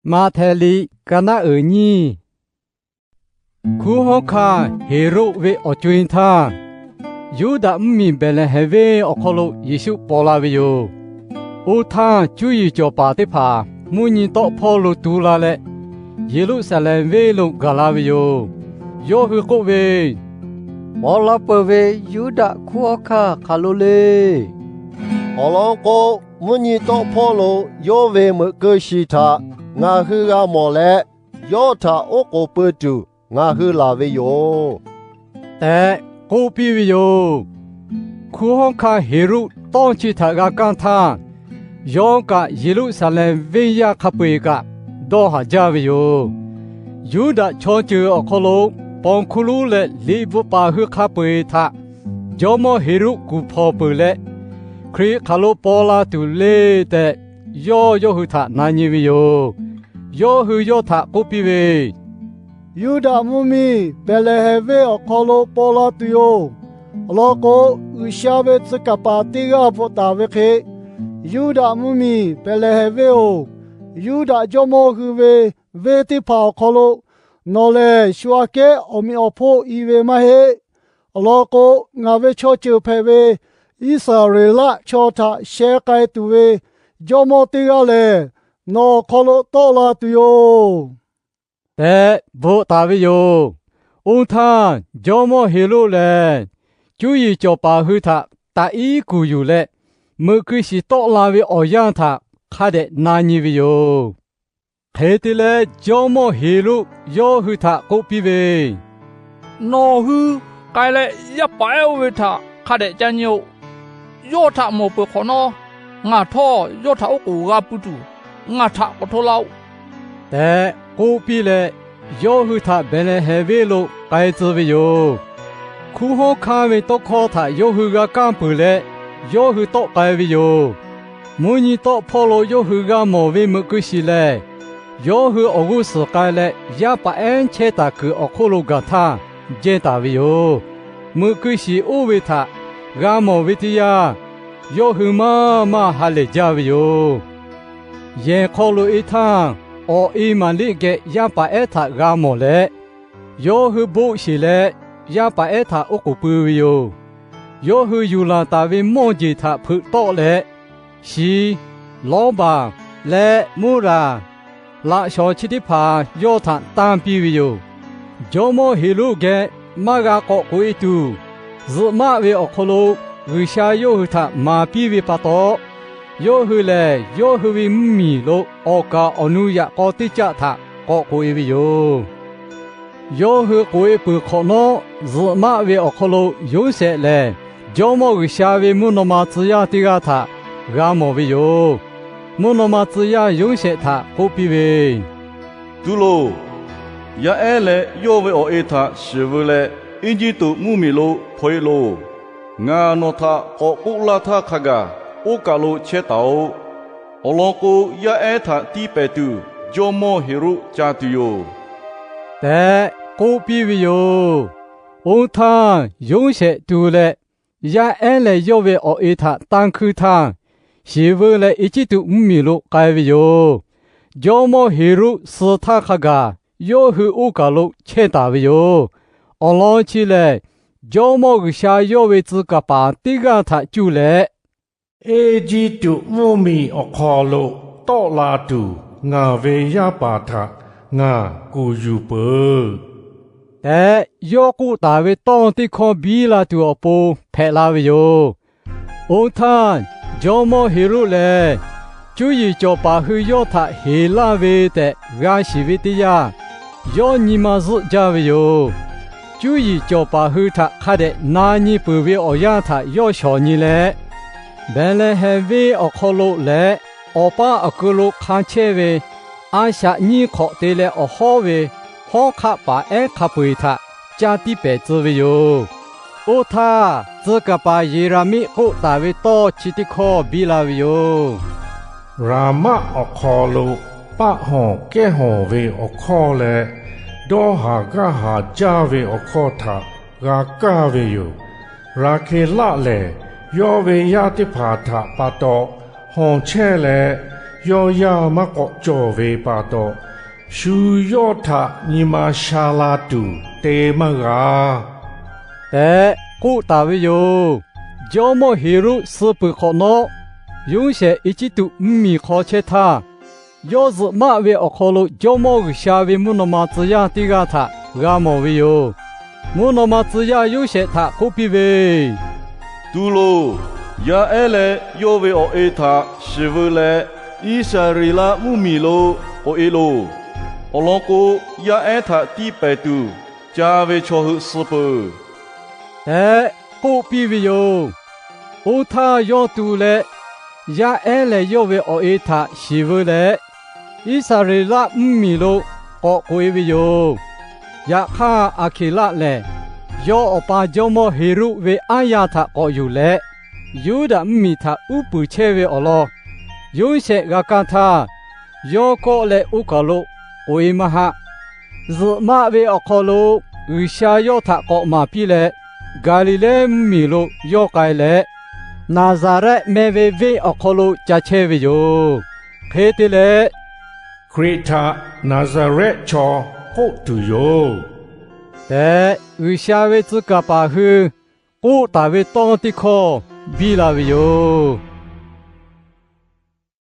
Maꞈhtehˍ liꞈ ka naˆ uiˍ nyiˇ. Hkunˉ hawˉ hkanˇ Heˍroˆ ve awˬ co-e htaˇ, Yuˇdaꞈ mvuhˇmiˬ Behˍlehˍhehnˍ venˇ awˬ hk'aw lo Yeˍsuˆ paw la ve yoˬ. Oˇ htaˇ, cuˇ yiˍ cawˬ paˍ teˇ hpaˍ mvuhˇ nyi tawˆ hpawˇ lo tu la leh, Yeˍruˆsaˍlehnˍ venˇ lo gaˬ la ve yoˬ. Yawˇ hui k'oˆ ve, Paw la peuˬ ve Yuˇdaꞈ hkunˉ hawˉ hkanˇ hk'aˬ lo le. Awˬ lawn k'o, mvuhˇ nyi tawˆ hpawˇ lo yawˇ ve meuꞈ keu shiˍ htaꞈ ngaˬ hui g'a mawˬ leh, yawˇ htaꞈ oˉ k'oˍ pui tuˬ ngaˬ hui laˬ ve yoˬ tehꞈ k'oˆ piˇ ve yoˬ. Hkunˉ hawˉ hkanˇ Heˍroˆ tawˇ chi htaꞈ g'a kaˇ htaˇ, yawˇ kaꞈ Yeˍruˆsaˍlehnˍ venˇ yaˇ hk'a peu-eˬ kaꞈ dawˇ haˍ jaˇ ve yoˬ. Yuˇdaꞈ chaw ceuˬ awˬ hk'aw lo paw hkuˇ lonˉ leh liꞈ bvuhꞈ paˍ hui hk'a peu-eˬ htaꞈ jawˇmawˇ Heˍroˆ kuˬ hpawnˬ peuˬ leh, Hkriꞈ hk'aˬ lo paw la tuˬ le tehꞈ, yawˇ yawˇ hui htaꞈ na nyi ve yoˬ. Yawˇ hui yawˇ htaꞈ k'oˆ piˇ ve, Yuˇdaꞈ mvuhˇmiˬ Behˍlehˍhehnˍ venˇ awˬ hk'aw lo paw la tuˬ yoˬ. Awˬ lawn k'o, G'uiˬsha ve tcuh kaˍ paˍ teˇ g'aˇ bvuhꞈ taˍ ve hk'e, Yuˇdaꞈ mvuhˇmiˬ Behˍlehˍhehnˍ venˇ-oˬ, Yuˇdaꞈ jawˇmawˇ hui ve venˇ teˇ hpaˍ awˬ hk'aw lo nawˬ lehˬ shu aꞈ kehˉ awˬ meꞈ awˬ hponˇ i ve maˇ heˆ. Awˬ lawn k'o, ngaˬ ve chaw ceuˬ hpehꞈ ve Iˉsaˍreˍlaˆ chaw htaꞈ sheh k'ai tuˬ ve jawˇmawˇ teˇ g'aˇ lehˬ, nawˬ awˬ hk'aw lo tawˆ la tuˬ yoˬ tehꞈ bvuhꞈ taˍ ve yoˬ. Oˇ htaˇ, jawˇmawˇ Heˍroˆ lehˬ cuˇ yiˍ cawˬ paˍ hui htaꞈ taꞈ iˉ kuˬ yuˬ leh, meuꞈ keu shiˍ tawˆ la ve awˬ yanˇ htaꞈ hk'a dehꞈ na nyi ve yoˬ. Hk'e te leh, jawˇmawˇ Heˍroˆ yawˇ hui htaꞈ k'oˆ piˇ ve, Nawˬ hui k'ai leh, yaˇ paˍ ehˉ oˇ ve htaꞈ hk'a dehꞈ ca nyi-oˆ. Yawˇ htaꞈ mawˬ peuˬ hk'awꞈ nawˉ, ngaˬ htawˇ yawˇ htaꞈ oˉ k'oˍ g'a pui tuˬ ngaˬ htaꞈ k'awꞈ hto laˇ-oˆ tehꞈ k'oˆ piˇ leh, yawˇ hui htaꞈ Behˍlehˍhehnˍ venˇ lo k'ai tcuh ve yoˬ. Hkunˉ hawˉ hkanˇ ve tawˇ hkawˇ htaꞈ yawˇ hui g'a kaˇ peuˬ leh, yawˇ hui tawˆ k'ai ve yoˬ. Mvuhˇ nyi tawˆ hpawˇ lo yawˇ hui g'a mawˬ ve meuꞈ keu shiˍ lehˬ, yawˇ hui awˬ g'uˇ suhˍ k'ai leh, yaˇ paˍ ehˉ chehˇ taˍ kuiˬ awˬ hk'oˆ lo gaˬ htaˇ jehˇ taˍ ve yoˬ. Meuꞈ keu shiˍ oˇ ve htaꞈ g'a mawˬ ve teˇ yanˇ, yawˇ hui maˇ maˇ ha lehˬ jaˇ ve yoˬ. Yehˬ hk'aw loꞈ-e htaˇ, awˬ e maˍ liˆ geh yaˇ paˍ ehˉ htaꞈ g'a mawˬ leh, yawˇ hui boˆ sheˬ leh, yaˇ paˍ ehˉ htaꞈ oˉ k'oˍ pui ve yoˬ. Yawˇ hui yuˬ laˬ taˍ ve mawˇ jeˬ htaꞈ hpeuꞈ tawˆ leh, shi, lawˇbaˬ, leh muˇraˍ, laꞈ shawnˍ chi teˇ hpaˍ yawˇ htaꞈ tanˇ piˇ ve yoˬ. Jawˇmawˇ Heˍroˆ geh maˇ g'a k'awꞈ k'oꞈ-e tuˬ, zuhꞈ maˆ ve awˬ hk'aw lo G'uiˬsha yawˇ hui htaꞈ maˍ piˇ ve pa taw, yawˇ hui lehˬ yawˇ hui ve mvuhˇmiˬ lo awˬ kaˍ awˬ nu yaꞈ k'aw teˇ caˆ htaꞈ k'awꞈ k'oꞈ-e ve yoˬ. Yawˇ hui k'oꞈ-e peuˬ hk'awꞈ nawˉ, zuhꞈ maˆ ve awˬ hk'aw lo Yoˇsehꞈ lehˬ, jawˇmawˇ G'uiˬsha ve mvuhˇ naw ma tcuh yaˇ teˇ g'aˇ htaꞈ g'a mawˬ ve yoˬ. Mvuhˇ naw ma tcuh yaˇ Yoˇsehꞈ htaꞈ k'oˆ piˇ ve, Tu loˬ. Yaˇ ehˉ leh yawˇ ve awˬ e htaꞈ shiˍ veu leh, Eˇjiˇtuꞈ mvuhˇmiˬ lo hpaw-e loˬ. Ngaˬ nawˬ htaꞈ k'awꞈ k'oˆ laˇ htaˇ hk'a gaˬ, oˇ kaˬ lo chehˇ taˍ-oꞈ. Awˬ lawn k'o, yaˇ ehˉ htaꞈ tiˇ pehˍ tuˬ jawˇmawˇ Heˍroˆ ca tuˬ yoˬ tehꞈ k'oˆ piˇ ve yoˬ. Oˇ htaˇ, Yoˇsehꞈ tu leh yaˇ ehˉ leh yawˇ ve awˬ e htaꞈ tanˇ hkuiˇ htaˇ, shiˍ veu leh Eˇjiˇtuꞈ mvuhˇmiˬ lo k'ai ve yoˬ. Jawˇmawˇ Heˍroˆ suh htaˇ hk'a gaˬ, yawˇ hui oˇ kaˬ lo chehˇ taˍ ve yoˬ. Awˬ lawn chi lehˬ, Jawˇmawˇ G'uiˬsha yawˇ ve tcuh kaˍ paˍ teˇ g'aˇ htaꞈ cuˇ leh, Eˇjiˇtuꞈ mvuhˇmiˬ awˬ hk'aw lo tawˆ la tuˬ ngaˬ ve yaˇ paˍ htaꞈ ngaˬ kuˬ yuˬ peuˬ tehꞈ, yawˇ k'oˆ taˍ ve tawˇ teˇ hkawˇ biˇ la tuˬ awˬ pon hpehꞈ la ve yoˬ. Oˇ htaˇ, jawˇmawˇ Heˍroˆ lehˬ cuˇ yiˍ cawˬ paˍ hui yawˇ htaꞈ heˍ laˇ ve tehꞈ g'a shiˍ ve teˇ yanˇ, yawˇ nyi ma zuhˆ jaˇ ve yoˬ. Cuˇ yiˍ cawˬ paˍ hui htaꞈ hk'a dehꞈ na nyi peuˬ ve awˬ yanˇ htaꞈ yawˇ shawˍ nyi leh, Behˍlehˍhehnˍ venˇ awˬ hk'aw lo leh awˬ paˇ awˬ keu lo hk'a chehˇ ve a shaꞈ nyiˇ hk'awꞈ te leh awˬ hawˉ ve hawˉ hk'aˆ paˍ ehˉ hk'a peu-eˬ htaꞈ caˇ tiˉ pehˍ tcuh ve yoˬ. Oˇ htaˇ, tcuh kaˍ paˍ Yeˍraˍmiˆ k'oˆ taˍ ve tawˇ chi teˇ hkawˇ biˇ la ve yoˬ. Raˍmaˆ awˬ hk'aw lo paˆ hawˬ kehˉ hawˬ ve awˬ hkawˇ leh dawˇ haˍ gaˇ haˍ jaˇ ve awˬ hkawˇ htaꞈ g'a kaˇ ve yoˬ. Raˍhkeˍlaˆ lehˬ, yawˇ ve yaˇ teˇ hpaˍ htaꞈ pa taw hawˬ chehˇ leh, Yawˇ yaˇ maˇ k'awꞈ cawˬ ve pa taw, shu yawˇ htaꞈ nyi ma sha la tuˬ te maˇ g'a tehꞈ k'oˆ taˍ ve yoˬ. Jawˇmawˇ Heˍroˆ suh peuˬ hk'awꞈ nawˉ, Yoˇsehꞈ Eˇjiˇtuꞈ mvuhˇmiˬ hk'aw chehˇ htaˇ, yawˇ zuhꞈ maˆ ve awˬ hk'aw lo Jawˇmawˇ G'uiˬsha ve mvuhˇ naw ma tcuh yaˇ teˇ g'aˇ htaꞈ g'a mawˬ ve yoˬ. Mvuhˇ naw ma tcuh yaˇ Yoˇsehꞈ htaꞈ k'oˆ piˇ ve, Tu loˬ. Yaˇ ehˉ leh yawˇ ve awˬ e htaꞈ shiˍ veu leh, Iˉsaˍreˍlaˆ mvuhˇmiˬ lo k'oꞈ e loˬ. Awˬ lawn k'o, yaˇ ehˉ htaꞈ tiˇ pehˍ tuˬ ca ve chaw hui suh peuˬ tehꞈ k'oˆ piˇ ve yoˬ. Oˇ htaˇ yawˇ tu leh, yaˇ ehˉ leh yawˇ ve awˬ e htaꞈ shiˍ veu leh, Iˉsaˍreˍlaˆ mvuhˇmiˬ lo k'awꞈ k'oꞈ e ve yoˬ. Yaꞈ hk'aˇ, Aˍhkeˍlaˆ lehˬ yawˇ awˬ pa jawˇmawˇ Heˍroˆ ve aˉ yaˇ htaꞈ k'awꞈ yuˬ leh, Yuˇdaꞈ mvuhˇmiˬ htaꞈ uˉ peunˍ chehˇ ve awˬ lawn Yoˇsehꞈ g'a kaˇ htaˇ, yawˇ kawˆ leh oˇ kaˬ lo k'oꞈ e maˇ haˆ. Zuhꞈ maˆ ve awˬ hk'aw lo G'uiˬsha yawˇ htaꞈ k'awꞈ maˍ piˇ leh, Gaˍliˍlehˇ mvuhˇmiˬ lo yawˇ k'ai leh, Naˍzaˍrehˆ meh ve venˇ awˬ hk'aw lo ca chehˇ ve yoˬ. Hk'e te leh, Hkriꞈ htaꞈ Naˍzaˍrehˆ chaw k'oˆ tuˬ yoˬ tehꞈ, G'uiˬsha ve tcuh kaˍ paˍ hui k'oˆ taˍ ve tawˇ teˇ hkawˇ biˇ la ve yoˬ.